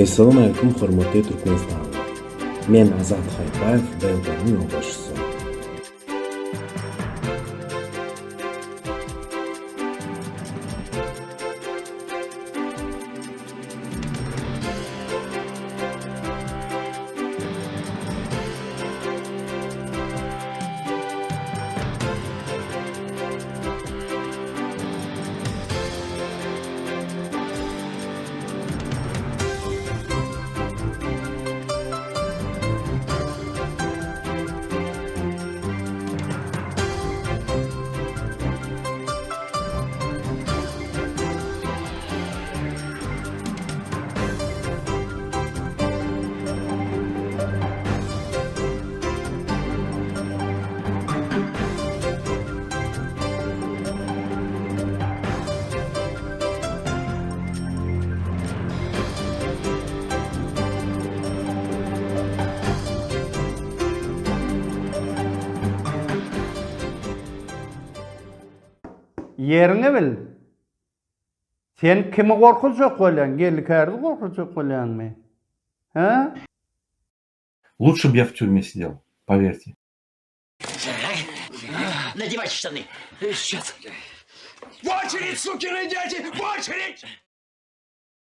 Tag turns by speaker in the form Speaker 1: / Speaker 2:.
Speaker 1: Essalawmaleýkum hormatly Türkmenistanlylar. Men Azat Haýbaýew BMG-niň ýolbaşçysy.
Speaker 2: Ýeriňi bil. Sen kimi gorkuzjak bolýaň? Geldi Kärdi gorkuzjak bolýaňmy? Hä?
Speaker 3: Лучше б я в тюрьме сидел, поверьте.
Speaker 4: Надевайте штаны. Сейчас. В очередь, сукины дети! В очередь!